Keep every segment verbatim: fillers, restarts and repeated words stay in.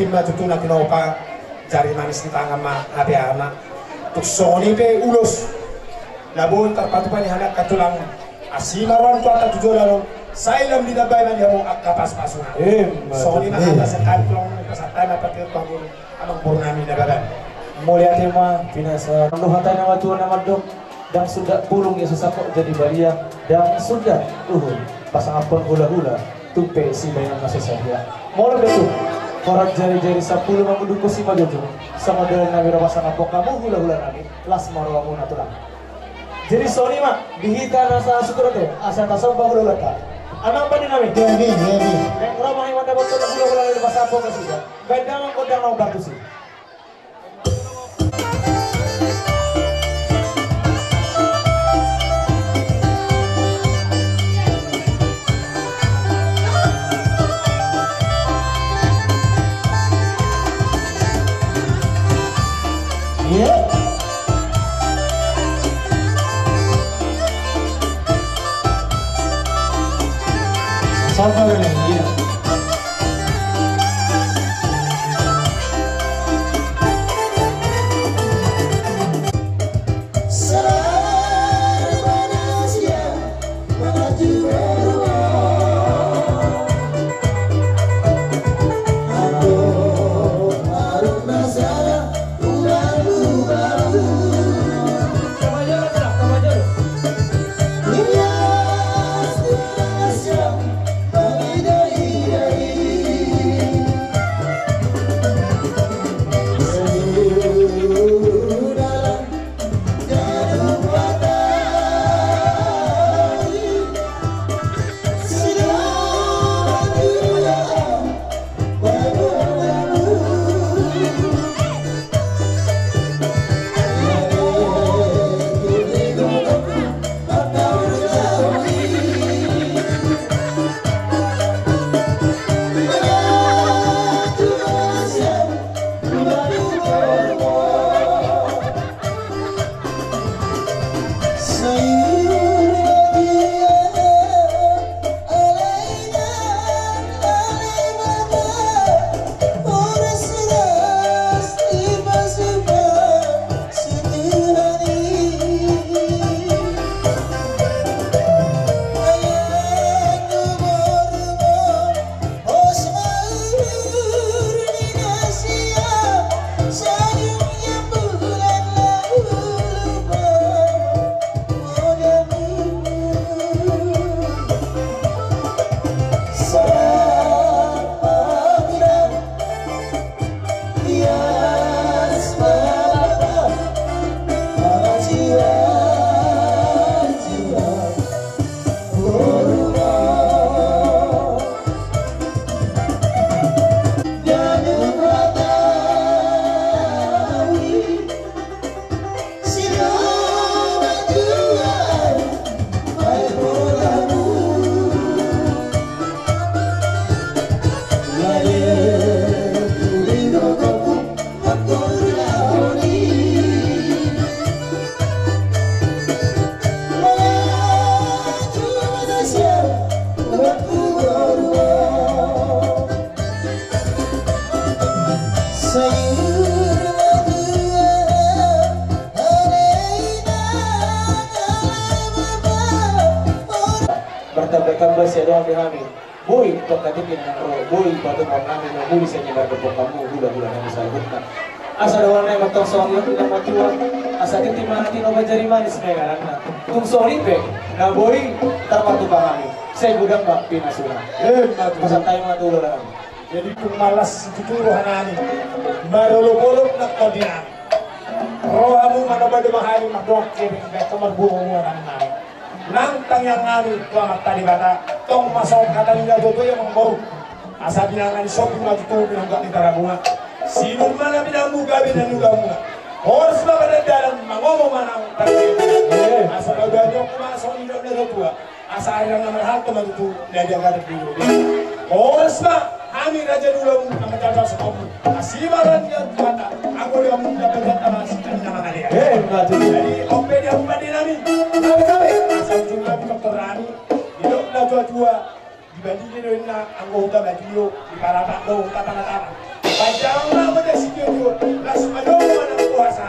Ima tutu na tinopa, jari manis di tangan ma hape ama. Tung songon i pe ulos na boi tarpatupa ni hami angka tulang. Asi ma roha ni Tuhanta tu joloan on, sai lam ditambai ma di hamu angka pasupasuna. Ima tutu. Songon i ma hata sian hami tulang, pasahat hami ma patir tu hamu amangboru nami Nababan. Mauliate ma pinasa. Hata ni natuatua na mandok, ndang sundat bulung ia so sangkot jadi balian, ndang sundat uhum pasangaphon hulahula, tung pe sibahenon na so sadia. Molo pe tung horas jarijari sampulu mangudurhon simanjujung, songon dalan nami ro pasangaphon hamu hulahula nami, las ma rohamuna tulang. Jadi songon i ma di hita na sasuhut on, asa tasomba hulahulanta. Amang pande nami. Jadi, jadi. Naeng ro ma hami mandapothon hulahula nami, pasahathon nasida. Baen damang gondang na hombar tusi. Iya. Sabar ya, iya. Martamba-tamba sian dongan di hami. Boi tong katingki na ro, boi patupaon nami na boi sai mardompok hamu hulahula nami saluhutna. Asa dohonon nami ma tong songon i, na matua, asa tintin ma na tinopa, jari manis ma ingananna. Tung songon i pe na boi tarpatupa hami, sai godang ma pinasuna. Ima tutu. Pasahat hami ma tu hulahula nami. Jadi tung malas situtu roha nami, marolopolop nang tondi nami. Ro hamu manomba hami, mandok hami, baen hamu marbunga-bunga tangan nami nang tangiang nami tu Amanta Debata. Tong ma songon hata ni natuatua i, amangboru, asa pinangan ni sombu ma tutu, pinanggap ni tarabunga. Sinur ma na pinambuga, bina ni ulamuna. Horas ma badan dalan, mangomo ma nang tarbian. Asa na uda ni on ma songon nidok ni natuatua. Asa ari na marhalto ma tutu na di angka diri. Horas ma hami raja ni ulaon na manjalo sasombu. Asi ma roha ni Tuhanta, anggo di hamu na berkata masih kami nama kalian. Eh, ima tutu. Jadi, on pe di hamu pande nami. Gabe, gabe. Asa ujung nami tongtong nami. Didok na tuatua. Dibandingi do inna anggo huta Badio, diparapat do huta Panatapan. Baik Jala ma da si Jojo, las ma do manang puasa.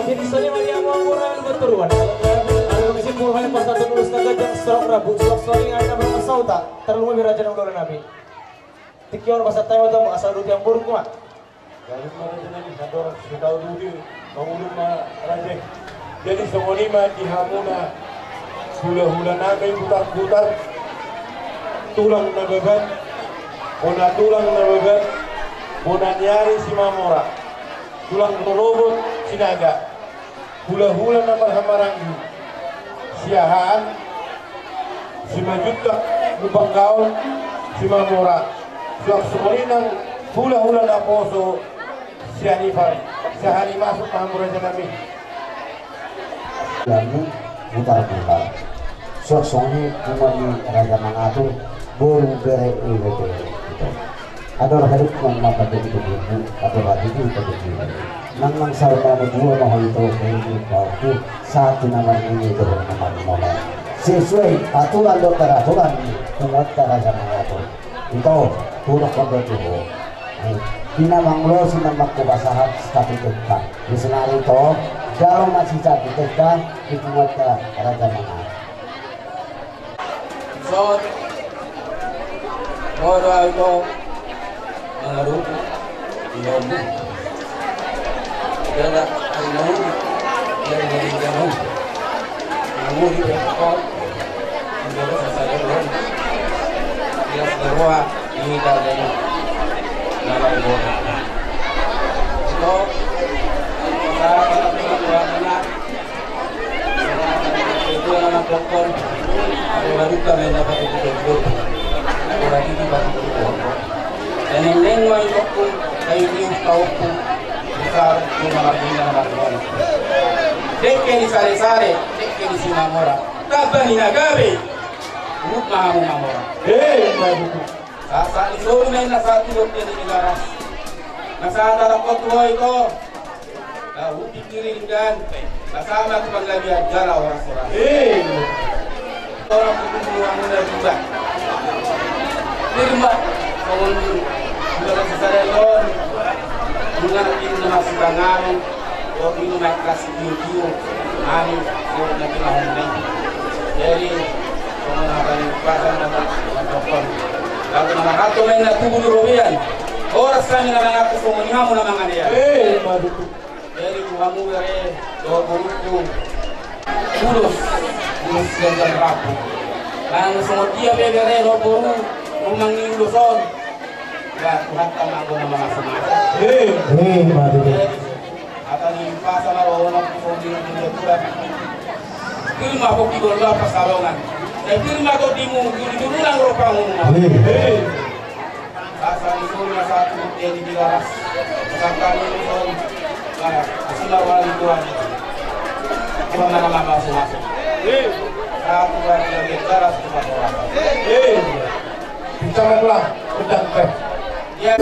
Jadi songon i ma di hamu angguran, buat turuan. Alai mangisi pulhai pasal tulus na ganjang sorok rabu, sorok songon i anak bangsa uta, tarlumobi raja na ulaon nami. Tingki on pasahat hami ma tu hamu, asa dua tiang borungku ma. Gabe ma raja nami, sadorong sitau dudi, mangulun ma raja. Jadi songon i ma di hamuna hulahula nami butarbutar, tulang Nababan, bona tulang Nababan, bona ni ari Simamora, tulang rorobot Sinaga, hulahula na marhahamaranggi, Siahaan, Simanjuntak, Lumban Gaol, Simamora, suang songon i nang hulahula naposo Sianipar, sahat i masuk ma hamu raja nami. Nami mutar-mutar. Suang songon i punguan ni raja mangatur, boru, bere, ibebere, ito. Adong haduan ma pandok tu bumbu, adong haduan pandok tu bumbu. Nang nang saur mamu dua ma ho ito, boru ni pahu, sahat tu na marnini dohot na marnono. Sesuai aturan dohot peraturan ni punguanta raja mangatur. Ito, turut pandok tu ho. Di na mangulon si na mangkuba sahat, tapi tetap. Di sonari ito, jalo masih satu tetap, di punguanta raja mangatur. Sot. Ro do au ito mangarupu. Inombu. Jala ari na uli. Jala ari na uli. Namuhi pe ko. Jala sasada ro. Jala sasada ro. Ini tadi. Nama ibu. Ito. Ito. Ito nama dokter. Ito baru kami dapat itu dokter. Ito lagi di batu dokter. Dan yang lain mau dokter, kayu ni tahu pun besar cuma lagi nama dokter. Dek ni sare-sare, dek ni Simamora. Tabani na gabe. Uruk mahamu mamora. Eh, baru. Sahat ni solu na inna satu dokter di garas. Na sahat anak kotu hoi ko. Tahu pikirin kan, basama tu panggabean jala horas-horas. Eh. Orang kutu muna juga. Firma, songon i, sudah kasih sadar on. Dengan tim nama Sibangaran, oh, ini naik kelas dio-dio. Ani, oh, nanti mau naik. Jadi, songon i, pasang nama, nama dokter. Lagu nama kartu main na tubuh di robean. Horas kami nama ngaku songon i hamu nama ngadea. Eh, baru. Jadi tu hamu bere dohot borungku. Ulos, ulos ganjang rapu. Nang songon dia pe bere dohot boru, rumang ni ulos on. Ba Tuhanta ma anggo na mamasu-masu. Eh, eh, mari. Jadi, hata ni pasa ma rohona songon dia tu dia. Firma pokki gol ba pasalongan. Sai firma tondi mu, dulu-dulu nang ropa mu. Eh. Sahat ni solu na satu jadi di garas. Sangkani son. Nah, sila wali tuan. Tuan mana mama masuk. Satu lagi di garas tu pasoran. Eh. Bisa pulang, udah teh. Ya.